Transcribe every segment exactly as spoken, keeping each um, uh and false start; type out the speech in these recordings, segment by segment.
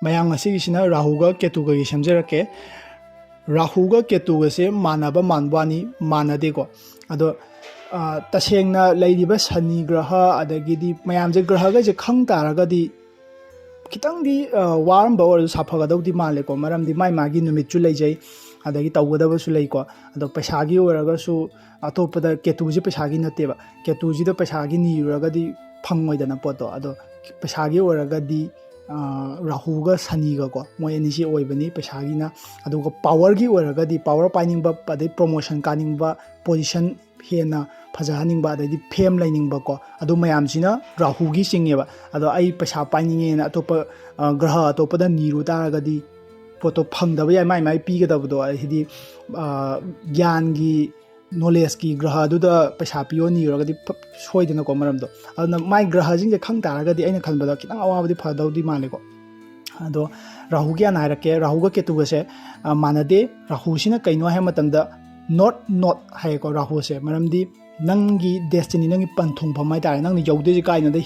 ꯃꯌꯥꯝ, ꯉꯁꯤꯒꯤꯁꯤꯅ ꯔꯥꯍꯨꯒ ꯀꯦꯇꯨꯒꯒꯤ ꯁꯦꯝꯖꯔꯛꯀꯦ꯫ ꯔꯥꯍꯨꯒ ꯀꯦꯇꯨꯒꯁꯦ ꯃꯥꯟꯅꯕ ꯃꯥꯟꯕ ꯋꯥꯅꯤ, ꯃꯥꯟꯅꯗꯦꯀꯣ꯫ ꯑꯗꯣ ꯇꯁꯦꯡꯅ ꯂꯩꯔꯤꯕ ꯁꯅꯤ ꯒ꯭ꯔꯍ ꯑꯗꯒꯤꯗꯤ ꯃꯌꯥꯝꯁꯦ, ꯒ꯭ꯔꯍꯈꯩꯁꯦ ꯈꯪ ꯇꯥꯔꯒꯗꯤ ꯈꯤꯇꯪꯗꯤ ꯋꯥꯔꯝꯕ ꯑꯣꯏꯔꯁꯨ ꯁꯥꯐꯒꯗꯧꯗꯤ ꯃꯥꯜꯂꯦꯀꯣ꯫ ꯃꯔꯝꯗꯤ ꯃꯥꯏ ꯃꯥꯒꯤ ꯅꯨꯃꯤꯠꯁꯨ ꯂꯩꯖꯩ, ꯑꯗꯒꯤ ꯇꯧꯒꯗꯕꯁꯨ ꯂꯩꯀꯣ꯫ ꯑꯗꯣ ꯄꯩꯁꯥꯒꯤ ꯑꯣꯏꯔꯒꯁꯨ ꯑꯇꯣꯞꯄꯗ, ꯀꯦꯇꯨꯁꯦ ꯄꯩꯁꯥꯒꯤ ꯅꯠꯇꯦꯕ, ꯀꯦꯇꯨꯁꯤꯗ ꯄꯩꯁꯥꯒꯤ ꯅꯤꯔꯨꯔꯒꯗꯤ ꯐꯪꯉꯣꯏꯗꯅ ꯄꯣꯠꯇꯣ꯫ ꯑꯗꯣ ꯄꯩꯁꯥꯒꯤ ꯑꯣꯏꯔꯒꯗꯤ ꯔꯥꯍꯨꯒ ꯁꯅꯤꯒꯀꯣ, ꯃꯣꯏ ꯑꯅꯤꯁꯤ ꯑꯣꯏꯕꯅꯤ ꯄꯩꯁꯥꯒꯤꯅ꯫ ꯑꯗꯨꯒ ꯄꯥꯋꯔꯒꯤ ꯑꯣꯏꯔꯒꯗꯤ, ꯄꯥꯋꯔ ꯄꯥꯏꯅꯤꯡꯕ, ꯑꯗꯩ ꯄ꯭ꯔꯣꯃꯣꯁꯟ ꯀꯥꯅꯤꯡꯕ, ꯄꯣꯖꯤꯁꯟ ꯍꯦꯟꯅ ꯐꯖꯍꯟꯅꯤꯡꯕ, ꯑꯗꯩꯗꯤ ꯐꯦꯝ ꯂꯩꯅꯤꯡꯕꯀꯣ, ꯑꯗꯨ ꯃꯌꯥꯝꯁꯤꯅ ꯔꯥꯍꯨꯒꯤ ꯆꯤꯡꯉꯦꯕ꯫ ꯑꯗꯣ ꯑꯩ ꯄꯩꯁꯥ ꯄꯥꯏꯅꯤꯡꯉꯦꯅ ꯑꯇꯣꯞꯄ ꯒ꯭ꯔꯍ ꯑꯇꯣꯞꯄꯗ ꯅꯤꯔꯨ ꯇꯥꯔꯒꯗꯤ ꯄꯣꯠꯇꯣ ꯐꯪꯗꯕ ꯌꯥꯏ, ꯃꯥꯏ ꯃꯥꯏ ꯄꯤꯒꯗꯕꯗꯣ꯫ ꯍꯥꯏꯗꯤ ꯒ꯭ꯌꯥꯟꯒꯤ, ꯅꯣꯂꯦꯖꯀꯤ ꯒ꯭ꯔꯍ ꯑꯗꯨꯗ ꯄꯩꯁꯥ ꯄꯤꯌꯣ ꯅꯤꯔꯨꯔꯒꯗꯤ ꯁꯣꯏꯗꯅꯀꯣ ꯃꯔꯝꯗꯣ꯫ ꯑꯗꯨꯅ ꯃꯥꯏ ꯒ꯭ꯔꯍꯁꯤꯡꯁꯦ ꯈꯪ ꯇꯥꯔꯒꯗꯤ ꯑꯩꯅ ꯈꯟꯕꯗ ꯈꯤꯇꯪ ꯑꯋꯥꯕꯗꯤ ꯐꯗꯧꯗꯤ ꯃꯥꯜꯂꯦꯀꯣ꯫ ꯑꯗꯣ ꯔꯥꯍꯨꯒꯤ ꯍꯥꯟꯅ ꯍꯥꯏꯔꯛꯀꯦ꯫ ꯔꯥꯍꯨꯒ ꯀꯦꯇꯨꯒꯁꯦ ꯃꯥꯟꯅꯗꯦ꯫ ꯔꯥꯍꯨꯁꯤꯅ ꯀꯩꯅꯣ ꯍꯥꯏꯕ ꯃꯇꯝꯗ, ꯅꯣꯔꯠ ꯅꯣꯠ ꯍꯥꯏꯌꯦꯀꯣ ꯔꯥꯍꯨꯁꯦ, ꯃꯔꯝꯗꯤ ꯅꯪꯒꯤ ꯗꯦꯁꯇꯤꯅꯤ, ꯅꯪꯒꯤ ꯄꯟꯊꯨꯡꯐꯝ ꯍꯥꯏꯇꯥꯔꯦ, ꯅꯪꯅ ꯌꯧꯗꯣꯏꯁꯦ ꯀꯥꯏꯅꯣꯗ,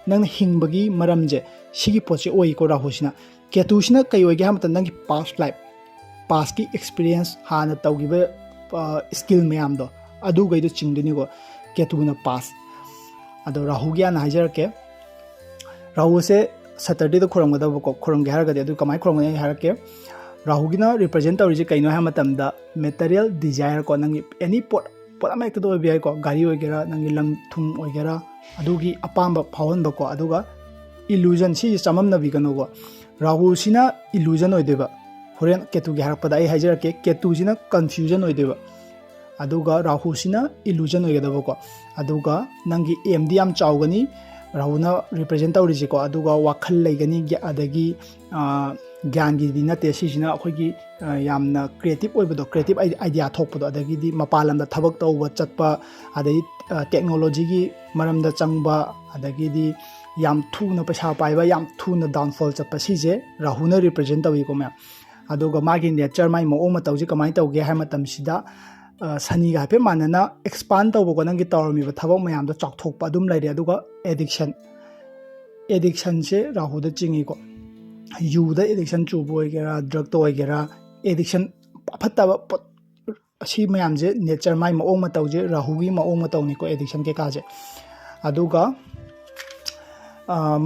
ꯅꯪꯅ ꯍꯤꯡꯕꯒꯤ ꯃꯔꯝꯁꯦ, ꯁꯤꯒꯤ ꯄꯣꯠꯁꯦ ꯑꯣꯏꯀꯣ ꯔꯥꯍꯨꯁꯤꯅ꯫ ꯀꯦꯇꯨꯁꯤꯅ ꯀꯩ ꯑꯣꯏꯒꯦ ꯍꯥꯏꯕ ꯃꯇꯝꯗ, ꯅꯪꯒꯤ ꯄꯥꯁ ꯂꯥꯏꯐ, ꯄꯥꯁꯀꯤ ꯑꯦꯛꯁꯄꯤꯔꯤꯌꯦꯟꯁ, ꯍꯥꯟꯅ ꯇꯧꯈꯤꯕ ꯁ꯭ꯀꯤꯜ ꯃꯌꯥꯝꯗꯣ, ꯑꯗꯨꯈꯩꯗꯣ ꯆꯤꯡꯗꯣꯏꯅꯤꯀꯣ ꯀꯦꯇꯨꯅ ꯄꯥꯁ꯫ ꯑꯗꯣ ꯔꯥꯍꯨꯒꯤ ꯍꯥꯟꯅ ꯍꯥꯏꯖꯔꯛꯀꯦ꯫ ꯔꯥꯍꯨꯁꯦ ꯁꯇꯔꯗꯦꯗ ꯈꯨꯔꯨꯝꯒꯗꯕꯀꯣ, ꯈꯨꯔꯨꯝꯒꯦ ꯍꯥꯏꯔꯒꯗꯤ꯫ ꯑꯗꯨ ꯀꯃꯥꯏꯅ ꯈꯨꯔꯨꯝꯒꯅꯤ ꯑꯩ ꯍꯥꯏꯔꯛꯀꯦ꯫ ꯔꯥꯍꯨꯒꯤꯅ ꯔꯤꯄ꯭ꯔꯖꯦꯟ ꯇꯧꯔꯤꯁꯦ ꯀꯩꯅꯣ ꯍꯥꯏꯕ ꯃꯇꯝꯗ, ꯃꯦꯇꯔꯤꯌꯦꯜ ꯗꯤꯖꯥꯏꯔ ꯀꯣ, ꯅꯪꯒꯤ ꯑꯦꯅꯤ ꯄꯣꯠ, ꯄꯣꯠ ꯑꯃ ꯍꯦꯛꯇꯗ ꯑꯣꯏꯕ ꯌꯥꯏꯀꯣ, ꯒꯥꯔꯤ ꯑꯣꯏꯒꯦꯔꯥ, ꯅꯪꯒꯤ ꯂꯪ ꯊꯨꯝ ꯑꯣꯏꯒꯦꯔꯥ, ꯑꯗꯨꯒꯤ ꯑꯄꯥꯝꯕ ꯐꯥꯎꯍꯟꯕꯀꯣ꯫ ꯑꯗꯨꯒ ꯏꯂꯨꯖꯟ, ꯁꯤꯁꯦ ꯆꯃꯝꯅꯕꯤꯒꯅꯨꯀꯣ꯫ ꯔꯥꯍꯨꯁꯤꯅ ꯏꯂꯨꯖꯟ ꯑꯣꯏꯗꯣꯏꯕ꯫ ꯍꯣꯔꯦꯟ ꯀꯦꯇꯨꯒꯤ ꯍꯥꯏꯔꯛꯄꯗ ꯑꯩ ꯍꯥꯏꯖꯔꯛꯀꯦ, ꯀꯦꯇꯨꯁꯤꯅ ꯀꯟꯐ꯭ꯌꯨꯖꯟ ꯑꯣꯏꯗꯣꯏꯕ, ꯑꯗꯨꯒ ꯔꯥꯍꯨꯁꯤꯅ ꯏꯂꯨꯖꯟ ꯑꯣꯏꯒꯗꯕꯀꯣ꯫ ꯑꯗꯨꯒ ꯅꯪꯒꯤ ꯑꯦꯝꯗꯤ ꯌꯥꯝ ꯆꯥꯎꯒꯅꯤ, ꯔꯥꯍꯨꯅ ꯔꯤꯄ꯭ꯔꯖꯦꯟ ꯇꯧꯔꯤꯁꯦꯀꯣ꯫ ꯑꯗꯨꯒ ꯋꯥꯈꯜ ꯂꯩꯒꯅꯤ, ꯒ꯭ꯌꯥ-, ꯑꯗꯒꯤ ꯒ꯭ꯌꯥꯟꯒꯤꯗꯤ ꯅꯠꯇꯦ, ꯁꯤꯁꯤꯅ ꯑꯩꯈꯣꯏꯒꯤ ꯌꯥꯝꯅ ꯀ꯭ꯔꯤꯌꯦꯇꯤꯞ ꯑꯣꯏꯕꯗꯣ, ꯀ꯭ꯔꯤꯌꯦꯇꯤꯞ ꯑꯥꯏꯗꯤꯌꯥ ꯊꯣꯛꯄꯗꯣ, ꯑꯗꯒꯤꯗꯤ ꯃꯄꯥꯟ ꯂꯝꯗ ꯊꯕꯛ ꯇꯧꯕ ꯆꯠꯄ, ꯑꯗꯩ ꯇꯦꯛꯅꯣꯂꯣꯖꯤꯒꯤ ꯃꯔꯝꯗ ꯆꯪꯕ, ꯑꯗꯒꯤꯗꯤ ꯌꯥꯝ ꯊꯨꯅ ꯄꯩꯁꯥ ꯄꯥꯏꯕ, ꯌꯥꯝ ꯊꯨꯅ ꯗꯥꯎꯟꯐꯣꯜ ꯆꯠꯄ, ꯁꯤꯁꯦ ꯔꯥꯍꯨꯅ ꯔꯤꯄ꯭ꯔꯖꯦꯟ ꯇꯧꯏꯀꯣ ꯃꯌꯥꯝ꯫ ꯑꯗꯨꯒ ꯃꯥꯒꯤ ꯅꯦꯆꯔ, ꯃꯥꯒꯤ ꯃꯑꯣꯡ ꯃꯇꯧꯁꯦ ꯀꯃꯥꯏꯅ ꯇꯧꯒꯦ ꯍꯥꯏꯕ ꯃꯇꯝꯁꯤꯗ, ꯁꯅꯤꯒ ꯍꯥꯏꯐꯦꯠ ꯃꯥꯟꯅꯅ ꯑꯦꯛꯁꯄꯥꯟ ꯇꯧꯕꯀꯣ, ꯅꯪꯒꯤ ꯇꯧꯔꯝꯃꯤꯕ ꯊꯕꯛ ꯃꯌꯥꯝꯗꯣ ꯆꯥꯎꯊꯣꯛꯄ ꯑꯗꯨꯝ ꯂꯩꯔꯦ꯫ ꯑꯗꯨꯒ ꯑꯦꯗꯤꯛꯁꯟ, ꯑꯦꯗꯤꯛꯁꯟꯁꯦ ꯔꯥꯍꯨꯗ ꯆꯤꯡꯉꯤꯀꯣ꯫ ꯌꯨꯗ ꯑꯦꯗꯤꯛꯁꯟ ꯆꯨꯕ ꯑꯣꯏꯒꯦꯔꯥ, ꯗ꯭ꯔꯛꯇ ꯑꯣꯏꯒꯦꯔꯥ, ꯑꯦꯗꯤꯛꯁꯟ ꯑꯐꯠꯇꯕ ꯄꯣꯠ, ꯑꯁꯤ ꯃꯌꯥꯝꯁꯦ ꯅꯦꯆꯔ, ꯃꯥꯏ ꯃꯑꯣꯡ ꯃꯇꯧꯁꯦ ꯔꯥꯍꯨꯒꯤ ꯃꯑꯣꯡ ꯃꯇꯧꯅꯤꯀꯣ, ꯑꯦꯗꯤꯛꯁꯟ ꯀꯩꯀꯥꯁꯦ꯫ ꯑꯗꯨꯒ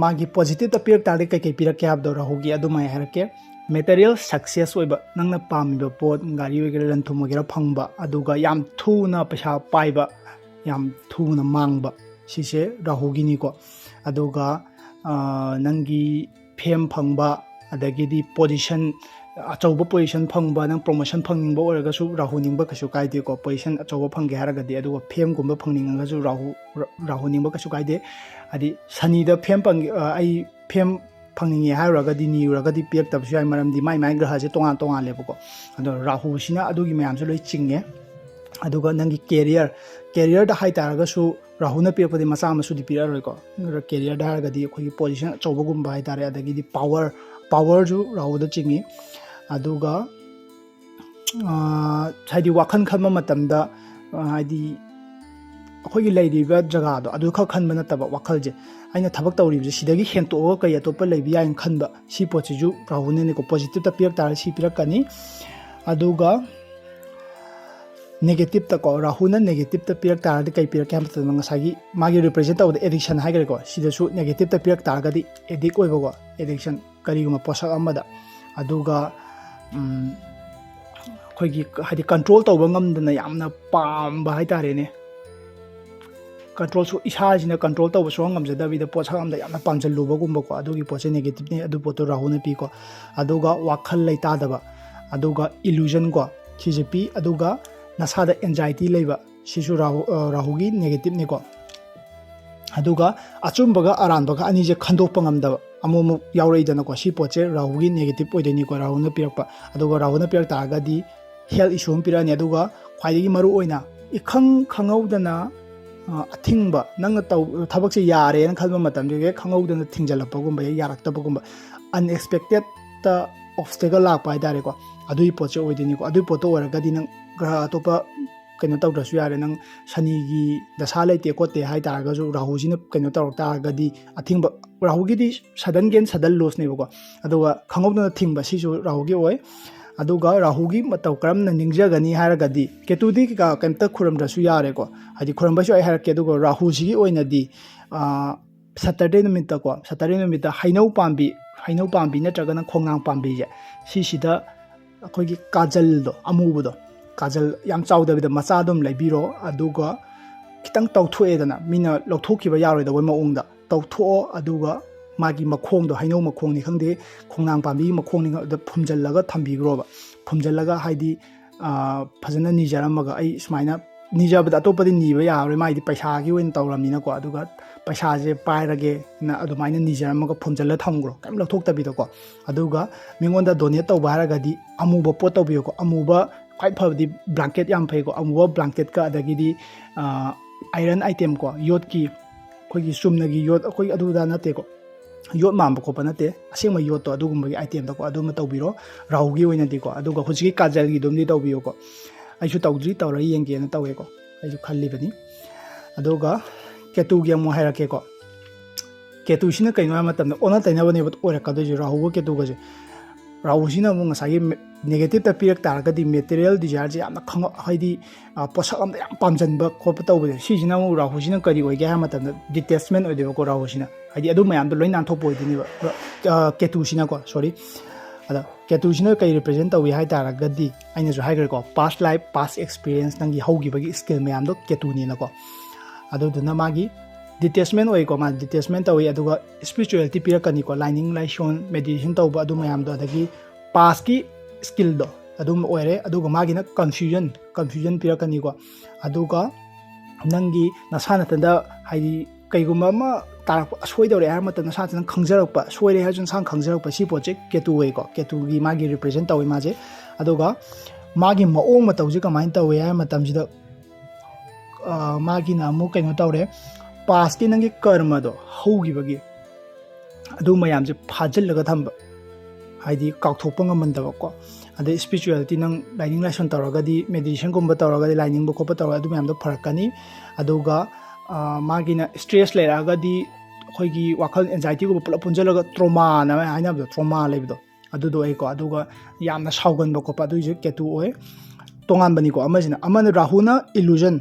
ꯃꯥꯒꯤ ꯄꯣꯖꯤꯇꯤꯞꯇ ꯄꯤꯔꯛ ꯇꯥꯔꯗꯤ ꯀꯩꯀꯩ ꯄꯤꯔꯛꯀꯦ ꯍꯥꯏꯕꯗꯣ ꯔꯥꯍꯨꯒꯤ ꯑꯗꯨꯃꯥꯏ ꯍꯥꯏꯔꯛꯀꯦ꯫ ꯃꯦꯇꯔꯤꯌꯦꯜ ꯁꯛꯁꯦꯁ ꯑꯣꯏꯕ, ꯅꯪꯅ ꯄꯥꯝꯃꯤꯕ ꯄꯣꯠ, ꯒꯥꯔꯤ ꯑꯣꯏꯒꯦꯔꯥ, ꯂꯟ ꯊꯨꯝ ꯑꯣꯏꯒꯦꯔꯥ ꯐꯪꯕ, ꯑꯗꯨꯒ ꯌꯥꯝ ꯊꯨꯅ ꯄꯩꯁꯥ ꯄꯥꯏꯕ, ꯌꯥꯝ ꯊꯨꯅ ꯃꯥꯡꯕ, ꯁꯤꯁꯦ ꯔꯥꯍꯨꯒꯤꯅꯤꯀꯣ꯫ ꯑꯗꯨꯒ ꯅꯪꯒꯤ ꯐꯦꯝ ꯐꯪꯕ, ꯑꯗꯒꯤꯗꯤ ꯄꯣꯖꯤꯁꯟ, ꯑꯆꯧꯕ ꯄꯣꯖꯤꯁꯟ ꯐꯪꯕ, ꯅꯪ ꯄ꯭ꯔꯣꯃꯣꯁꯟ ꯐꯪꯅꯤꯡꯕ ꯑꯣꯏꯔꯒꯁꯨ ꯔꯥꯍꯨ ꯅꯤꯡꯕ ꯀꯩꯁꯨ ꯀꯥꯏꯗꯦꯀꯣ, ꯄꯣꯖꯤꯁꯟ ꯑꯆꯧꯕ ꯐꯪꯒꯦ ꯍꯥꯏꯔꯒꯗꯤ꯫ ꯑꯗꯨꯒ ꯐꯦꯝꯒꯨꯝꯕ ꯐꯪꯅꯤꯡꯉꯒꯁꯨ ꯔꯥꯍꯨ, ꯔꯥꯍꯨ ꯅꯤꯡꯕ ꯀꯩꯁꯨ ꯀꯥꯏꯗꯦ꯫ ꯍꯥꯏꯗꯤ ꯁꯅꯤꯗ ꯐꯦꯝ ꯐꯪ-, ꯑ, ꯑꯩ ꯐꯦꯝ ꯐꯪꯅꯤꯡꯉꯦ ꯍꯥꯏꯔꯨꯔꯒꯗꯤ ꯅꯤꯔꯨꯔꯒꯗꯤ ꯄꯤꯔꯛꯇꯕꯁꯨ ꯌꯥꯏ, ꯃꯔꯝꯗꯤ ꯃꯥꯏ ꯃꯥꯏ ꯒ꯭ꯔꯍꯁꯦ ꯇꯣꯉꯥꯟ ꯇꯣꯉꯥꯜꯂꯦꯕꯀꯣ꯫ ꯑꯗꯣ ꯔꯥꯍꯨꯁꯤꯅ ꯑꯗꯨꯒꯤ ꯃꯌꯥꯝꯁꯨ ꯂꯣꯏ ꯆꯤꯡꯉꯦ꯫ ꯑꯗꯨꯒ ꯅꯪꯒꯤ ꯀꯦꯔꯤꯌꯔ, ꯀꯦꯔꯤꯌꯔꯗ ꯍꯥꯏꯇꯥꯔꯒꯁꯨ ꯔꯥꯍꯨꯅ ꯄꯤꯔꯛꯄꯗꯤ ꯃꯆꯥ ꯃꯁꯨꯗꯤ ꯄꯤꯔꯛꯑꯔꯣꯏꯀꯣ꯫ ꯀꯦꯔꯤꯌꯔꯗ ꯍꯥꯏꯔꯒꯗꯤ ꯑꯩꯈꯣꯏꯒꯤ ꯄꯣꯖꯤꯁꯟ ꯑꯆꯧꯕꯒꯨꯝꯕ ꯍꯥꯏꯇꯥꯔꯦ, ꯑꯗꯒꯤꯗꯤ ꯄꯥꯋꯔ, ꯄꯥꯋꯔꯁꯨ ꯔꯥꯍꯨꯗ ꯆꯤꯡꯉꯤ꯫ ꯑꯗꯨꯒ ꯍꯥꯏꯗꯤ ꯋꯥꯈꯜ ꯈꯟꯕ ꯃꯇꯝꯗ, ꯍꯥꯏꯗꯤ ꯑꯩꯈꯣꯏꯒꯤ ꯂꯩꯔꯤꯕ ꯖꯒꯥꯗꯣ ꯑꯗꯨꯈꯛ ꯈꯟꯕ ꯅꯠꯇꯕ, ꯋꯥꯈꯜꯁꯦ, ꯑꯩꯅ ꯊꯕꯛ ꯇꯧꯔꯤꯕꯁꯦ ꯁꯤꯗꯒꯤ ꯍꯦꯟꯇꯣꯛꯑꯒ ꯀꯩ ꯑꯇꯣꯞꯄ ꯂꯩꯕ ꯌꯥꯏꯅ ꯈꯟꯕ, ꯁꯤ ꯄꯣꯠꯁꯤꯁꯨ ꯔꯥꯍꯨꯅꯅꯤꯀꯣ꯫ ꯄꯣꯖꯤꯇꯤꯞꯇ ꯄꯤꯔꯛ ꯇꯥꯔꯒꯗꯤ ꯁꯤ ꯄꯤꯔꯛꯀꯅꯤ꯫ ꯑꯗꯨꯒ ꯅꯦꯒꯦꯇꯤꯞꯇꯀꯣ, ꯔꯥꯍꯨꯅ ꯅꯦꯒꯦꯇꯤꯞꯇ ꯄꯤꯔꯛ ꯇꯥꯔꯒꯗꯤ ꯀꯩ ꯄꯤꯔꯛꯀꯦ ꯍꯥꯏꯕ ꯃꯇꯝꯗ, ꯉꯁꯥꯏꯒꯤ ꯃꯥꯒꯤ ꯔꯤꯄ꯭ꯔꯖꯦꯟ ꯇꯧꯕꯗ ꯑꯦꯗꯤꯛꯁꯟ ꯍꯥꯏꯈ꯭ꯔꯦꯀꯣ, ꯁꯤꯗꯁꯨ ꯅꯦꯒꯦꯇꯤꯞꯇ ꯄꯤꯔꯛ ꯇꯥꯔꯒꯗꯤ ꯑꯦꯗꯤꯛ ꯑꯣꯏꯕꯀꯣ, ꯑꯦꯗꯤꯛꯁꯟ, ꯀꯔꯤꯒꯨꯝꯕ ꯄꯣꯠꯁꯛ ꯑꯃꯗ꯫ ꯑꯗꯨꯒ ꯑꯩꯈꯣꯏꯒꯤ ꯍꯥꯏꯗꯤ ꯀꯟꯇ꯭ꯔꯣꯜ ꯇꯧꯕ ꯉꯝꯗꯅ ꯌꯥꯝꯅ ꯄꯥꯝꯕ ꯍꯥꯏꯇꯥꯔꯦꯅꯦ, ꯀꯟꯇ꯭ꯔꯣꯜꯁꯨ, ꯏꯁꯥꯁꯤꯅ ꯀꯟꯇ꯭ꯔꯣꯜ ꯇꯧꯕ ꯁꯨꯡꯉꯝ ꯉꯝꯖꯗꯕꯤꯗ ꯄꯣꯠꯁꯛ ꯑꯃꯗ ꯌꯥꯝꯅ ꯄꯥꯝꯁꯤꯜꯂꯨꯕꯒꯨꯝꯕꯀꯣ, ꯑꯗꯨꯒꯤ ꯄꯣꯠꯁꯦ ꯅꯦꯒꯦꯇꯤꯞꯅꯤ, ꯑꯗꯨ ꯄꯣꯠꯇꯣ ꯔꯥꯍꯨꯅ ꯄꯤꯀꯣ꯫ ꯑꯗꯨꯒ ꯋꯥꯈꯜ ꯂꯩꯇꯥꯗꯕ, ꯑꯗꯨꯒ ꯏꯂꯨꯖꯟꯀꯣ, ꯁꯤꯁꯦ ꯄꯤ꯫ ꯑꯗꯨꯒ ꯅꯁꯥꯗ ꯑꯦꯟꯖꯥꯏꯇꯤ ꯂꯩꯕ, ꯁꯤꯁꯨ ꯔꯥꯍꯨ, ꯔꯥꯍꯨꯒꯤ ꯅꯦꯒꯦꯇꯤꯞꯅꯤꯀꯣ꯫ ꯑꯗꯨꯒ ꯑꯆꯨꯝꯕꯒ ꯑꯔꯥꯟꯕꯒ ꯑꯅꯤꯁꯦ ꯈꯟꯗꯣꯛꯄ ꯉꯝꯗꯕ ꯑꯃꯨꯛ ꯑꯃꯨꯛ ꯌꯥꯎꯔꯛꯏꯗꯅꯀꯣ, ꯁꯤ ꯄꯣꯠꯁꯦ ꯔꯥꯍꯨꯒꯤ ꯅꯦꯒꯦꯇꯤꯞ ꯑꯣꯏꯗꯣꯏꯅꯤꯀꯣ, ꯔꯥꯍꯨꯅ ꯄꯤꯔꯛꯄ꯫ ꯑꯗꯨꯒ ꯔꯥꯍꯨꯅ ꯄꯤꯔꯛ ꯇꯥꯔꯒꯗꯤ ꯍꯦꯜꯊ ꯏꯁꯨ ꯑꯃ ꯄꯤꯔꯛꯑꯅꯤ꯫ ꯑꯗꯨꯒ ꯈ꯭ꯋꯥꯏꯗꯒꯤ ꯃꯔꯨ ꯑꯣꯏꯅ ꯏꯈꯪ ꯈꯪꯍꯧꯗꯅ ꯑꯊꯤꯡꯕ, ꯅꯪꯅ ꯇꯧ, ꯊꯕꯛꯁꯦ ꯌꯥꯔꯦꯅ ꯈꯟꯕ ꯃꯇꯝꯗ ꯍꯦꯛ ꯈꯪꯍꯧꯗꯅ ꯊꯤꯡꯖꯤꯜꯂꯛꯄꯒꯨꯝꯕ, ꯍꯦꯛ ꯌꯥꯔꯛꯇꯕꯒꯨꯝꯕ, ꯑꯟꯑꯦꯛꯁꯄꯦꯛꯇꯦꯠꯇ ꯑꯣꯞꯁꯇꯦꯀꯜ ꯂꯥꯛꯄ ꯍꯥꯏꯇꯥꯔꯦꯀꯣ, ꯑꯗꯨꯒꯤ ꯄꯣꯠꯁꯦ ꯑꯣꯏꯗꯣꯏꯅꯤꯀꯣ꯫ ꯑꯗꯨꯒꯤ ꯄꯣꯠꯇꯣ ꯑꯣꯏꯔꯒꯗꯤ ꯅꯪ ꯒ꯭ꯔꯍ ꯑꯇꯣꯞꯄ ꯀꯩꯅꯣ ꯇꯧꯗ꯭ꯔꯁꯨ ꯌꯥꯔꯦ꯫ ꯅꯪ ꯁꯅꯤꯒꯤ ꯗꯁꯥ ꯂꯩꯇꯦ ꯈꯣꯠꯇꯦ ꯍꯥꯏ ꯇꯥꯔꯒꯁꯨ, ꯔꯥꯍꯨꯁꯤꯅ ꯀꯩꯅꯣ ꯇꯧꯔꯛ ꯇꯥꯔꯒꯗꯤ ꯑꯊꯤꯡꯕ, ꯔꯥꯍꯨꯒꯤꯗꯤ sudden gain sudden lossꯅꯦꯕꯀꯣ꯫ ꯑꯗꯨꯒ ꯈꯪꯍꯧꯗꯅ ꯊꯤꯡꯕ, ꯁꯤꯁꯨ ꯔꯥꯍꯨꯒꯤ ꯑꯣꯏ꯫ ꯑꯗꯨꯒ ꯔꯥꯍꯨꯒꯤ ꯃꯇꯧ ꯀꯔꯝꯅ ꯅꯤꯡꯖꯒꯅꯤ ꯍꯥꯏꯔꯒꯗꯤ, ꯀꯦꯇꯨꯗꯤ ꯀꯩꯀꯥ ꯀꯩꯝꯇ ꯈꯨꯔꯝꯗ꯭ꯔꯁꯨ ꯌꯥꯔꯦꯀꯣ, ꯍꯥꯏꯗꯤ ꯈꯨꯔꯝꯕꯁꯨ ꯑꯩ ꯍꯥꯏꯔꯛꯀꯦ꯫ ꯑꯗꯨꯒ ꯔꯥꯍꯨꯁꯤꯒꯤ ꯑꯣꯏꯅꯗꯤ ꯁꯇꯔꯗꯦ ꯅꯨꯃꯤꯠꯇꯀꯣ, ꯁꯇꯔꯗꯦ ꯅꯨꯃꯤꯠꯇ ꯍꯩꯅꯧ ꯄꯥꯝꯕꯤ, ꯍꯩꯅꯧ ꯄꯥꯝꯕꯤ ꯅꯠꯇ꯭ꯔꯒꯅ ꯈꯣꯡꯅꯥꯡ ꯄꯥꯝꯕꯤꯁꯦ, ꯁꯤꯁꯤꯗ ꯑꯩꯈꯣꯏꯒꯤ ꯀꯥꯖꯜꯗꯣ, ꯑꯃꯨꯕꯗꯣ, ꯀꯥꯖꯜ ꯌꯥꯝ ꯆꯥꯎꯗꯕꯤꯗ ꯃꯆꯥ ꯑꯗꯨꯝ ꯂꯩꯕꯤꯔꯣ꯫ ꯑꯗꯨꯒ ꯈꯤꯇꯪ ꯇꯧꯊꯣꯛꯑꯦꯗꯅ, ꯃꯤꯅ ꯂꯧꯊꯣꯛꯈꯤꯕ ꯌꯥꯔꯣꯏꯗꯕ ꯃꯑꯣꯡꯗ ꯇꯧꯊꯣꯛꯑꯣ꯫ ꯑꯗꯨꯒ ꯃꯥꯒꯤ ꯃꯈꯣꯡꯗꯣ, ꯍꯩꯅꯧ ꯃꯈꯣꯡꯅꯤ ꯈꯪꯗꯦ, ꯈꯣꯡꯅꯥꯡ ꯄꯥꯝꯕꯤꯒꯤ ꯃꯈꯣꯡꯅꯤ ꯈꯪꯗꯦ, ꯐꯨꯝꯖꯤꯜꯂꯒ ꯊꯝꯕꯤꯈ꯭ꯔꯣꯕ꯫ ꯐꯨꯝꯖꯤꯜꯂꯒ ꯍꯥꯏꯗꯤ ꯐꯖꯅ ꯅꯤꯖꯔꯝꯃꯒ, ꯑꯩ ꯁꯨꯃꯥꯏꯅ ꯅꯤꯖꯕꯗ ꯑꯇꯣꯞꯄꯗꯤ ꯅꯤꯕ ꯌꯥꯔꯔꯣꯏ, ꯃꯥꯏꯗꯤ ꯄꯩꯁꯥꯒꯤ ꯑꯣꯏꯅ ꯇꯧꯔꯕꯅꯤꯅꯀꯣ꯫ ꯑꯗꯨꯒ ꯄꯩꯁꯥꯁꯦ ꯄꯥꯏꯔꯒꯦꯅ ꯑꯗꯨꯃꯥꯏꯅ ꯅꯤꯖꯔꯝꯃꯒ ꯐꯨꯝꯖꯤꯜꯂ ꯊꯝꯈ꯭ꯔꯣ, ꯀꯩꯝ ꯂꯧꯊꯣꯛꯇꯕꯤꯗꯀꯣ꯫ ꯑꯗꯨꯒ ꯃꯤꯉꯣꯟꯗ donate ꯇꯧꯕ ꯍꯥꯏꯔꯒꯗꯤ ꯑꯃꯨꯕ ꯄꯣꯠ ꯇꯧꯕꯤꯌꯨꯀꯣ꯫ ꯑꯃꯨꯕ, ꯈ꯭ꯋꯥꯏ ꯐꯕꯗꯤ blanket ꯌꯥꯝ ꯐꯩꯀꯣ꯫ ꯑꯃꯨꯕ blanketꯀ, ꯑꯗꯒꯤꯗꯤ iron item ꯀꯣ, ꯌꯣꯠꯀꯤ, ꯑꯩꯈꯣꯏꯒꯤ ꯆꯨꯝꯅꯒꯤ ꯌꯣꯠ, ꯑꯩꯈꯣꯏ ꯑꯗꯨꯗ ꯅꯠꯇꯦꯀꯣ, ꯌꯣꯠ ꯃꯥꯟꯕ ꯈꯣꯠꯄ ꯅꯠꯇꯦ, ꯑꯁꯦꯡꯕ ꯌꯣꯠꯇꯣ, ꯑꯗꯨꯒꯨꯝꯕꯒꯤ itemꯗꯀꯣ, ꯑꯗꯨꯃ ꯇꯧꯕꯤꯔꯣ ꯔꯥꯍꯨꯒꯤ ꯑꯣꯏꯅꯗꯤꯀꯣ꯫ ꯑꯗꯨꯒ ꯍꯧꯖꯤꯛꯀꯤ ꯀꯥꯖꯜꯒꯤꯗꯨꯝꯗꯤ ꯇꯧꯕꯤꯌꯨꯀꯣ꯫ ꯑꯩꯁꯨ ꯇꯧꯗ꯭ꯔꯤ, ꯇꯧꯔ ꯌꯦꯡꯒꯦꯅ ꯇꯧꯋꯦꯀꯣ, ꯑꯩꯁꯨ ꯈꯜꯂꯤꯕꯅꯤ꯫ ꯑꯗꯨꯒ ꯀꯦꯇꯨꯒꯤ ꯑꯃꯨꯛ ꯍꯥꯏꯔꯛꯀꯦꯀꯣ꯫ ꯀꯦꯇꯨꯁꯤꯅ ꯀꯩꯅꯣ ꯍꯥꯏꯕ ꯃꯇꯝꯗ, ꯑꯣꯟꯅ ꯇꯩꯅꯕꯅꯦꯕ ꯑꯣꯏꯔꯛꯀꯗꯣꯏꯁꯦ ꯔꯥꯍꯨꯒ ꯀꯦꯇꯨꯒꯁꯦ꯫ ꯔꯥꯍꯨꯁꯤꯅ ꯑꯃꯨꯛ ꯉꯁꯥꯏꯒꯤ negative ꯇ ꯄꯤꯔꯛ ꯇꯥꯔꯒꯗꯤ material desireꯁꯦ ꯌꯥꯝꯅ ꯈꯪꯉ-, ꯍꯥꯏꯗꯤ ꯄꯣꯠꯁꯛ ꯑꯝꯗ ꯌꯥꯝ ꯄꯥꯝꯖꯟꯕ ꯈꯣꯠꯄ ꯇꯧꯕꯁꯦ꯫ ꯁꯤꯁꯤꯅ ꯑꯃꯨꯛ ꯔꯥꯍꯨꯁꯤꯅ ꯀꯔꯤ ꯑꯣꯏꯒꯦ ꯍꯥꯏꯕ ꯃꯇꯝꯗ detachment ꯑꯣꯏꯗꯣꯏꯕꯀꯣ꯫ ꯔꯥꯍꯨꯁꯤꯅ ꯍꯥꯏꯗꯤ ꯑꯗꯨ ꯃꯌꯥꯝꯗꯣ ꯂꯣꯏ ꯅꯥꯟꯊꯣꯛꯄ ꯑꯣꯏꯗꯣꯏꯅꯦꯕ꯫ ꯀꯦꯇꯨꯁꯤꯅꯀꯣ, sorry, ꯑꯗ ꯀꯦꯇꯨꯁꯤꯅ ꯀꯩ represent ꯇꯧꯏ ꯍꯥꯏ ꯇꯥꯔꯒꯗꯤ, ꯑꯩꯅꯁꯨ ꯍꯥꯏꯈ꯭ꯔꯦꯀꯣ, past life, past experience, ꯅꯪꯒꯤ ꯍꯧꯈꯤꯕꯒꯤ skill ꯃꯌꯥꯝꯗꯣ ꯀꯦꯇꯨꯅꯦꯅꯀꯣ꯫ ꯑꯗꯨꯗꯨꯅ ꯃꯥꯒꯤ detachment ꯑꯣꯏꯀꯣ, ꯃꯥ detachment ꯇꯧꯏ꯫ ꯑꯗꯨꯒ spirituality ꯄꯤꯔꯛꯀꯅꯤꯀꯣ, ꯂꯥꯏꯅꯤꯡ ꯂꯥꯏꯁꯣꯟ, meditation ꯇꯧꯕ, ꯑꯗꯨ ꯃꯌꯥꯝꯗꯣ, ꯑꯗꯒꯤ pastꯀꯤ skillꯗꯣ ꯑꯗꯨꯝ ꯑꯣꯏꯔꯦ꯫ ꯑꯗꯨꯒ ꯃꯥꯒꯤꯅ confusion, confusion ꯄꯤꯔꯛꯀꯅꯤꯀꯣ꯫ ꯑꯗꯨꯒ ꯅꯪꯒꯤ ꯅꯁꯥ ꯅꯊꯟꯗ, ꯍꯥꯏꯗꯤ ꯀꯩꯒꯨꯝꯕ ꯑꯃ ꯇꯥꯔꯛꯄ, ꯑꯁꯣꯏꯗꯧꯔꯦ ꯍꯥꯏꯕ ꯃꯇꯝꯗ ꯅꯁꯥ ꯅꯊꯟꯗ ꯈꯪꯖꯔꯛꯄ, ꯁꯣꯏꯔꯦ ꯍꯥꯏꯔꯁꯨ ꯅꯁꯥꯅ ꯈꯪꯖꯔꯛꯄ, ꯁꯤ ꯄꯣꯠꯁꯦ ꯀꯦꯇꯨ ꯑꯣꯏꯀꯣ꯫ ꯀꯦꯇꯨꯒꯤ ꯃꯥꯒꯤ represent ꯇꯧꯋꯤ ꯃꯥꯁꯦ꯫ ꯑꯗꯨꯒ ꯃꯥꯒꯤ ꯃꯑꯣꯡ ꯃꯇꯧꯁꯦ ꯀꯃꯥꯏꯅ ꯇꯧꯋꯤ ꯍꯥꯏꯕ ꯃꯇꯝꯁꯤꯗ, ꯃꯥꯒꯤꯅ ꯑꯃꯨꯛ ꯀꯩꯅꯣ ꯇꯧꯔꯦ, pastꯀꯤ ꯅꯪꯒꯤ ꯀꯔꯃꯗꯣ, ꯍꯧꯈꯤꯕꯒꯤ ꯑꯗꯨ ꯃꯌꯥꯝꯁꯦ ꯐꯥꯖꯤꯜꯂꯒ ꯊꯝꯕ, ꯍꯥꯏꯗꯤ ꯀꯥꯎꯊꯣꯛꯄ ꯉꯝꯍꯟꯗꯕꯀꯣ꯫ ꯑꯗꯩ ꯏꯁꯄꯤꯔꯤꯆꯨꯋꯦꯂꯤꯇꯤ, ꯅꯪ ꯂꯥꯏꯅꯤꯡ ꯂꯥꯏꯁꯣꯟ ꯇꯧꯔꯒꯗꯤ, ꯃꯦꯗꯤꯇꯦꯁꯟꯒꯨꯝꯕ ꯇꯧꯔꯒꯗꯤ, ꯂꯥꯏꯅꯤꯡꯕ ꯈꯣꯠꯄ ꯇꯧꯔꯒꯗꯤ ꯑꯗꯨ ꯃꯌꯥꯝꯗꯣ ꯐꯔꯛꯀꯅꯤ꯫ ꯑꯗꯨꯒ ꯃꯥꯒꯤꯅ ꯏꯁꯇ꯭ꯔꯦꯁ ꯂꯩꯔꯛꯑꯒꯗꯤ, ꯑꯩꯈꯣꯏꯒꯤ ꯋꯥꯈꯜ ꯑꯦꯟꯖꯥꯏꯇꯤꯒꯨꯝꯕ ꯄꯨꯂꯞ ꯄꯨꯟꯁꯤꯜꯂꯒ ꯇ꯭ꯔꯣꯃꯥꯅ ꯍꯥꯏꯅꯕꯗꯣ, ꯇ꯭ꯔꯣꯃꯥ ꯂꯩꯕꯗꯣ, ꯑꯗꯨꯗꯣ ꯑꯣꯏꯀꯣ꯫ ꯑꯗꯨꯒ ꯌꯥꯝꯅ ꯁꯥꯎꯒꯟꯕ ꯈꯣꯠꯄ, ꯑꯗꯨꯒꯤꯁꯨ ꯀꯦꯇꯨ ꯑꯣꯏ꯫ ꯇꯣꯉꯥꯟꯕꯅꯤꯀꯣ꯫ ꯑꯃꯁꯤꯅ, ꯑꯃꯅ ꯔꯥꯍꯨꯅ ꯏꯂꯨꯖꯟ,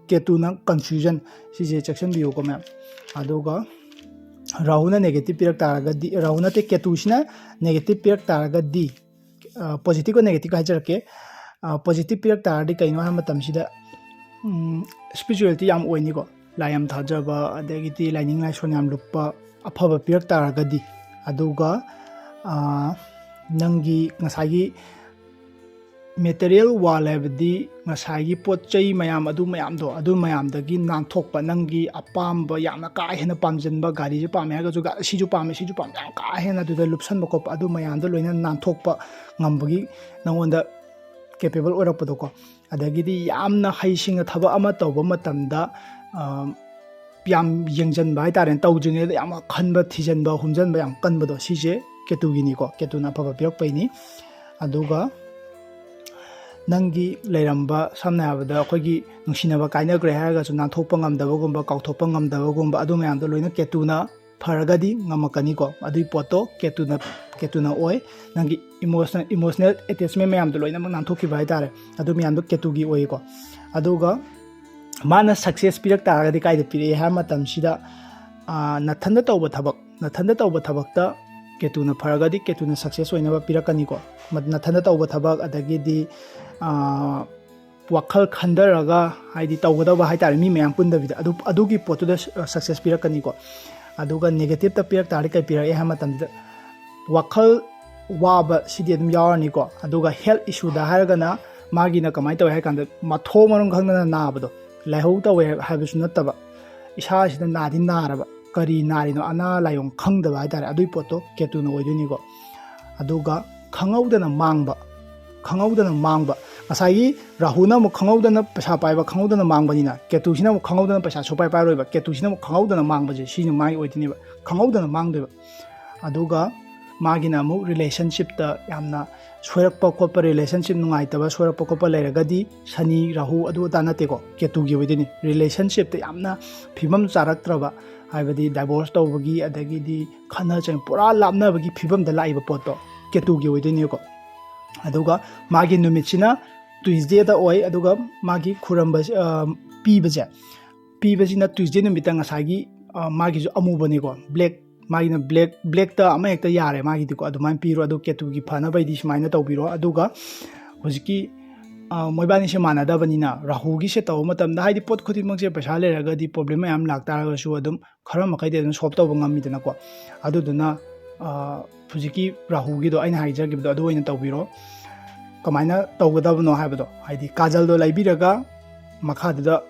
ꯀꯦꯇꯨꯅ ꯀꯟꯐ꯭ꯌꯨꯖꯟ꯫ ꯁꯤꯁꯦ ꯆꯦꯛꯁꯤꯟꯕꯤꯌꯨꯀꯣ ꯃꯌꯥꯝ꯫ ꯑꯗꯨꯒ ꯔꯥꯍꯨꯅ ꯅꯦꯒꯦꯇꯤꯞ ꯄꯤꯔꯛ ꯇꯥꯔꯒꯗꯤ, ꯔꯥꯍꯨ ꯅꯠꯇꯦ, ꯀꯦꯇꯨꯁꯤꯅ ꯅꯦꯒꯦꯇꯤꯞ ꯄꯤꯔꯛ ꯇꯥꯔꯒꯗꯤ, ꯄꯣꯖꯤꯇꯤꯞꯀ ꯅꯦꯒꯦꯇꯤꯞꯀ ꯍꯥꯏꯖꯔꯛꯀꯦ꯫ ꯄꯣꯖꯤꯇꯤꯞ ꯄꯤꯔꯛ ꯇꯥꯔꯗꯤ ꯀꯩꯅꯣ ꯍꯥꯏꯕ ꯃꯇꯝꯁꯤꯗ, ꯏꯁꯄꯤꯔꯤꯆꯨꯋꯦꯂꯤꯇꯤ ꯌꯥꯝ ꯑꯣꯏꯅꯤꯀꯣ, ꯂꯥꯏ ꯌꯥꯝ ꯊꯥꯖꯕ, ꯑꯗꯒꯤꯗꯤ ꯂꯥꯏꯅꯤꯡ ꯂꯥꯏꯁꯣꯟ ꯌꯥꯝ ꯂꯨꯞꯄ, ꯑꯐꯕ ꯄꯤꯔꯛ ꯇꯥꯔꯒꯗꯤ꯫ ꯑꯗꯨꯒ ꯅꯪꯒꯤ ꯉꯁꯥꯏꯒꯤ ꯃꯦꯇꯔꯤꯌꯦꯜ ꯋꯥꯜ ꯍꯥꯏꯕꯗꯤ ꯉꯁꯥꯏꯒꯤ ꯄꯣꯠ ꯆꯩ ꯃꯌꯥꯝ, ꯑꯗꯨ ꯃꯌꯥꯝꯗꯣ, ꯑꯗꯨ ꯃꯌꯥꯝꯗꯒꯤ ꯅꯥꯟꯊꯣꯛꯄ, ꯅꯪꯒꯤ ꯑꯄꯥꯝꯕ, ꯌꯥꯝꯅ ꯀꯥ ꯍꯦꯟꯅ ꯄꯥꯝꯖꯟꯕ, ꯒꯥꯔꯤꯁꯦ ꯄꯥꯝꯃꯦ ꯍꯥꯏꯔꯒꯁꯨ ꯒꯥ-, ꯁꯤꯁꯨ ꯄꯥꯝꯃꯦ, ꯁꯤꯁꯨ ꯄꯥꯝꯃꯦ, ꯌꯥꯝ ꯀꯥ ꯍꯦꯟꯅ ꯑꯗꯨꯗ ꯂꯨꯞꯁꯟꯕ ꯈꯣꯠꯄ, ꯑꯗꯨ ꯃꯌꯥꯝꯗꯣ ꯂꯣꯏꯅ ꯅꯥꯟꯊꯣꯛꯄ ꯉꯝꯕꯒꯤ ꯅꯉꯣꯟꯗ ꯀꯦꯄꯦꯕꯜ ꯑꯣꯏꯔꯛꯄꯗꯣꯀꯣ꯫ ꯑꯗꯒꯤꯗꯤ ꯌꯥꯝꯅ ꯍꯩꯁꯤꯡꯅ ꯊꯕꯛ ꯑꯃ ꯇꯧꯕ ꯃꯇꯝꯗ, ꯑ, ꯌꯥꯝ ꯌꯦꯡꯁꯤꯟꯕ ꯍꯥꯏꯇꯥꯔꯦꯅꯦ, ꯇꯧꯗ꯭ꯔꯤꯉꯩꯗ ꯌꯥꯝ ꯈꯟꯕ, ꯊꯤꯖꯤꯟꯕ, ꯍꯨꯝꯖꯤꯟꯕ ꯌꯥꯝ ꯀꯟꯕꯗꯣ, ꯁꯤꯁꯦ ꯀꯦꯇꯨꯒꯤꯅꯤꯀꯣ, ꯀꯦꯇꯨꯅ ꯑꯐꯕ ꯄꯤꯔꯛꯄꯩꯅꯤ꯫ ꯑꯗꯨꯒ ꯅꯪꯒꯤ ꯂꯩꯔꯝꯕ, ꯁꯝꯅ ꯍꯥꯏꯔꯕꯗ, ꯑꯩꯈꯣꯏꯒꯤ ꯅꯨꯡꯁꯤꯅꯕ ꯀꯥꯏꯅꯈ꯭ꯔꯦ ꯍꯥꯏꯔꯒꯁꯨ ꯅꯥꯟꯊꯣꯛꯄ ꯉꯝꯗꯕꯒꯨꯝꯕ, ꯀꯥꯎꯊꯣꯛꯄ ꯉꯝꯗꯕꯒꯨꯝꯕ, ꯑꯗꯨ ꯃꯌꯥꯝꯗꯣ ꯂꯣꯏꯅ ꯀꯦꯇꯨꯅ ꯐꯔꯒꯗꯤ ꯉꯝꯃꯛꯀꯅꯤꯀꯣ꯫ ꯑꯗꯨꯒꯤ ꯄꯣꯠꯇꯣ ꯀꯦꯇꯨꯅ, ꯀꯦꯇꯨꯅ ꯑꯣꯏ꯫ ꯅꯪꯒꯤ ꯏꯃꯣꯁꯅꯦꯜ, ꯏꯃꯣꯁꯅꯦꯜ ꯑꯦꯇꯦꯆꯃꯦꯟ ꯃꯌꯥꯝꯗꯣ ꯂꯣꯏꯅꯃꯛ ꯅꯥꯟꯊꯣꯛꯈꯤꯕ ꯍꯥꯏꯇꯥꯔꯦ꯫ ꯑꯗꯨ ꯃꯌꯥꯝꯗꯣ ꯀꯦꯇꯨꯒꯤ ꯑꯣꯏꯌꯦꯀꯣ꯫ ꯑꯗꯨꯒ ꯃꯥꯅ ꯁꯛꯁꯦꯁ ꯄꯤꯔꯛ ꯇꯥꯔꯒꯗꯤ ꯀꯥꯏꯗ ꯄꯤꯔꯛꯑꯦ ꯍꯥꯏꯕ ꯃꯇꯝꯁꯤꯗ, ꯑ, ꯅꯊꯟꯗ ꯇꯧꯕ ꯊꯕꯛ, ꯅꯊꯟꯗ ꯇꯧꯕ ꯊꯕꯛꯇ ꯀꯦꯇꯨꯅ ꯐꯔꯒꯗꯤ ꯀꯦꯇꯨꯅ ꯁꯛꯁꯦꯁ ꯑꯣꯏꯅꯕ ꯄꯤꯔꯛꯀꯅꯤꯀꯣ꯫ ꯃ-, ꯅꯊꯟꯗ ꯇꯧꯕ ꯊꯕꯛ, ꯑꯗꯒꯤꯗꯤ, ꯑ, ꯋꯥꯈꯜ ꯈꯟꯊꯔꯒ, ꯍꯥꯏꯗꯤ ꯇꯧꯒꯗꯕ ꯍꯥꯏꯇꯥꯔꯦ, ꯃꯤ ꯃꯌꯥꯝ ꯄꯨꯟꯗꯕꯤꯗ, ꯑꯗꯨ, ꯑꯗꯨꯒꯤ ꯄꯣꯠꯇꯨꯗ ꯁ-, ꯁꯛꯁꯦꯁ ꯄꯤꯔꯛꯀꯅꯤꯀꯣ꯫ ꯑꯗꯨꯒ ꯅꯦꯒꯦꯇꯤꯞꯇ ꯄꯤꯔꯛ ꯇꯥꯔꯗꯤ ꯀꯩ ꯄꯤꯔꯛꯑꯦ ꯍꯥꯏꯕ ꯃꯇꯝꯗ, ꯋꯥꯈꯜ ꯋꯥꯕ ꯁꯤꯗꯤ ꯑꯗꯨꯝ ꯌꯥꯎꯔꯅꯤꯀꯣ꯫ ꯑꯗꯨꯒ ꯍꯦꯜꯠ ꯏꯁꯨꯗ ꯍꯥꯏꯔꯒꯅ, ꯃꯥꯒꯤꯅ ꯀꯃꯥꯏꯅ ꯇꯧꯋꯦ ꯍꯥꯏ ꯀꯥꯟꯗ, ꯃꯊꯣꯡ ꯃꯔꯝ ꯈꯪꯗꯅ ꯅꯥꯕꯗꯣ, ꯂꯥꯏꯍꯧ ꯇꯧꯋꯦ ꯍꯥꯏꯕꯁꯨ ꯅꯠꯇꯕ, ꯏꯁꯥꯁꯤꯗ ꯅꯥꯗꯤ ꯅꯥꯔꯕ, ꯀꯔꯤ ꯅꯥꯔꯤꯅꯣ, ꯑꯅꯥ ꯂꯥꯏꯌꯣꯡ ꯈꯪꯗꯕ ꯍꯥꯏꯇꯥꯔꯦ, ꯑꯗꯨꯒꯤ ꯄꯣꯠꯇꯣ ꯀꯦꯇꯨꯅ ꯑꯣꯏꯗꯣꯏꯅꯤꯀꯣ꯫ ꯑꯗꯨꯒ ꯈꯪꯍꯧꯗꯅ ꯃꯥꯡꯕ, ꯈꯪꯍꯧꯗꯅ ꯃꯥꯡꯕ꯫ ꯉꯁꯥꯏꯒꯤ ꯔꯥꯍꯨꯅ ꯑꯃꯨꯛ ꯈꯪꯍꯧꯗꯅ ꯄꯩꯁꯥ ꯄꯥꯏꯕ, ꯈꯪꯍꯧꯗꯅ ꯃꯥꯡꯕꯅꯤꯅ, ꯀꯦꯇꯨꯁꯤꯅ ꯑꯃꯨꯛ ꯈꯪꯍꯧꯗꯅ ꯄꯩꯁꯥ ꯁꯨꯄꯥꯏ ꯄꯥꯏꯔꯣꯏꯕ, ꯀꯦꯇꯨꯁꯤꯅ ꯑꯃꯨꯛ ꯈꯪꯍꯧꯗꯅ ꯃꯥꯡꯕꯁꯦ, ꯁꯤꯅ ꯃꯥꯒꯤ ꯑꯣꯏꯗꯣꯏꯅꯦꯕ, ꯈꯪꯍꯧꯗꯅ ꯃꯥꯡꯗꯣꯏꯕ꯫ ꯑꯗꯨꯒ ꯃꯥꯒꯤꯅ ꯑꯃꯨꯛ ꯔꯤꯂꯦꯁꯟꯁꯤꯞꯇ ꯌꯥꯝꯅ ꯁꯣꯏꯔꯛꯄ ꯈꯣꯠꯄ, ꯔꯤꯂꯦꯁꯟꯁꯤꯞ ꯅꯨꯡꯉꯥꯏꯇꯕ ꯁꯣꯏꯔꯛꯄ ꯈꯣꯠꯄ ꯂꯩꯔꯒꯗꯤ ꯁꯅꯤ, ꯔꯥꯍꯨ ꯑꯗꯨ ꯑꯗꯥ ꯅꯠꯇꯦꯀꯣ, ꯀꯦꯇꯨꯒꯤ ꯑꯣꯏꯗꯣꯏꯅꯤ꯫ ꯔꯤꯂꯦꯁꯟꯁꯤꯞꯇ ꯌꯥꯝꯅ ꯐꯤꯕꯝ ꯆꯥꯔꯛꯇ꯭ꯔꯕ, ꯍꯥꯏꯕꯗꯤ ꯗꯥꯏꯚꯣꯔꯁ ꯇꯧꯕꯒꯤ, ꯑꯗꯒꯤꯗꯤ ꯈꯠꯅ ꯆꯩ, ꯄꯨꯔꯥ ꯂꯥꯞꯅꯕꯒꯤ ꯐꯤꯕꯝꯗ ꯂꯥꯛꯏꯕ ꯄꯣꯠꯇꯣ ꯀꯦꯇꯨꯒꯤ ꯑꯣꯏꯗꯣꯏꯅꯦꯀꯣ꯫ ꯑꯗꯨꯒ ꯃꯥꯒꯤ ꯅꯨꯃꯤꯠꯁꯤꯅ ꯇ꯭ꯌꯨꯁꯗꯦꯗ ꯑꯣꯏ꯫ ꯑꯗꯨꯒ ꯃꯥꯒꯤ ꯈꯨꯔꯝꯕ, ꯑ, ꯄꯤꯕꯁꯦ, ꯄꯤꯕꯁꯤꯅ ꯇ꯭ꯌꯨꯁꯗꯦ ꯅꯨꯃꯤꯠꯇ ꯉꯁꯥꯏꯒꯤ, ꯑ, ꯃꯥꯒꯤꯁꯨ ꯑꯃꯨꯕꯅꯤꯀꯣ, ꯕ꯭ꯂꯦꯛ, ꯃꯥꯒꯤꯅ ꯕ꯭ꯂꯦꯛ, ꯕ꯭ꯂꯦꯛꯇ ꯑꯃ ꯍꯦꯛꯇ ꯌꯥꯔꯦ ꯃꯥꯒꯤꯗꯤꯀꯣ꯫ ꯑꯗꯨꯃꯥꯏꯅ ꯄꯤꯔꯣ꯫ ꯑꯗꯨ ꯀꯦꯇꯨꯒꯤ ꯐꯅꯕꯩꯗꯤ ꯁꯨꯃꯥꯏꯅ ꯇꯧꯕꯤꯔꯣ꯫ ꯑꯗꯨꯒ ꯍꯧꯖꯤꯛꯀꯤ, ꯑ, ꯃꯣꯏꯕꯥꯅꯤꯁꯦ ꯃꯥꯟꯅꯗꯕꯅꯤꯅ, ꯔꯥꯍꯨꯒꯤꯁꯦ ꯇꯧꯕ ꯃꯇꯝꯗ, ꯍꯥꯏꯗꯤ ꯄꯣꯠ ꯈꯨꯗꯤꯡꯃꯛꯁꯦ ꯄꯩꯁꯥ ꯂꯩꯔꯒꯗꯤ ꯄ꯭ꯔꯣꯕ꯭ꯂꯦꯝ ꯃꯌꯥꯝ ꯂꯥꯛꯇꯥꯔꯒꯁꯨ ꯑꯗꯨꯝ ꯈꯔ ꯃꯈꯩꯗꯤ ꯑꯗꯨꯝ ꯁꯣꯜꯕ ꯇꯧꯕ ꯉꯝꯃꯤꯗꯅꯀꯣ꯫ ꯑꯗꯨꯗꯨꯅ, ꯑ, ꯍꯧꯖꯤꯛꯀꯤ ꯔꯥꯍꯨꯒꯤꯗꯣ ꯑꯩꯅ ꯍꯥꯏꯖꯈꯤꯕꯗꯣ ꯑꯗꯨ ꯑꯣꯏꯅ ꯇꯧꯕꯤꯔꯣ꯫ ꯀꯃꯥꯏꯅ ꯇꯧꯒꯗꯕꯅꯣ ꯍꯥꯏꯕꯗꯣ, ꯍꯥꯏꯗꯤ ꯀꯥꯖꯜꯗꯣ ꯂꯩꯕꯤꯔꯒ ꯃꯈꯥꯗꯨꯗ,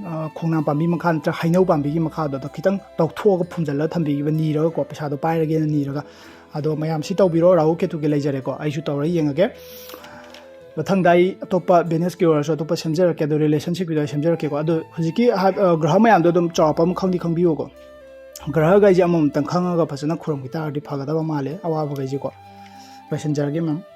ꯑ, ꯈꯣꯡꯅꯥꯡ ꯄꯥꯝꯕꯤ ꯃꯈꯥ ꯅꯠꯇ꯭ꯔꯒ ꯍꯩꯅꯧ ꯄꯥꯝꯕꯤꯒꯤ ꯃꯈꯥꯗꯣ ꯈꯤꯇꯪ ꯇꯧꯊꯣꯛꯑꯒ ꯐꯨꯝꯖꯜꯂꯒ ꯊꯝꯕꯤꯈꯤꯕ, ꯅꯤꯔꯒꯀꯣ, ꯄꯩꯁꯥꯗꯣ ꯄꯥꯏꯔꯒꯦꯅ ꯅꯤꯔꯒ꯫ ꯑꯗꯣ ꯃꯌꯥꯝ ꯁꯤ ꯇꯧꯕꯤꯔꯣ, ꯔꯥꯍꯨ ꯀꯦꯇꯨꯒꯤ ꯂꯩꯖꯔꯦꯀꯣ, ꯑꯩꯁꯨ ꯇꯧꯔ ꯌꯦꯡꯉꯒꯦ꯫ ꯃꯊꯪꯗ ꯑꯩ ꯑꯇꯣꯞꯄ ꯕꯤꯖꯤꯅꯦꯁꯀꯤ ꯑꯣꯏꯔꯁꯨ ꯑꯇꯣꯞꯄ ꯁꯦꯝꯖꯔꯛꯀꯦ, ꯑꯗꯣ ꯔꯤꯂꯦꯁꯟꯁꯤꯞꯀꯤꯗꯣ ꯑꯩ ꯁꯦꯝꯖꯔꯛꯀꯦꯀꯣ꯫ ꯑꯗꯣ ꯍꯧꯖꯤꯛꯀꯤ ꯍꯥꯏ-, ꯑ, ꯒ꯭ꯔꯍ ꯃꯌꯥꯝꯗꯣ ꯑꯗꯨꯝ ꯆꯥꯎꯔꯥꯛꯄ ꯑꯃ ꯈꯪꯗꯤ ꯈꯪꯕꯤꯌꯨꯀꯣ꯫ ꯒ꯭ꯔꯍꯈꯩꯁꯦ ꯑꯃꯃꯝꯇꯪ ꯈꯪꯉꯒ ꯐꯖꯅ ꯈꯨꯔꯨꯝꯈꯤ ꯇꯥꯔꯗꯤ ꯐꯒꯗꯕ ꯃꯥꯜꯂꯦ, ꯑꯋꯥꯕꯈꯩꯁꯦꯀꯣ꯫ ꯂꯣꯏꯁꯤꯟꯖꯔꯒꯦ ꯃꯦꯝ꯫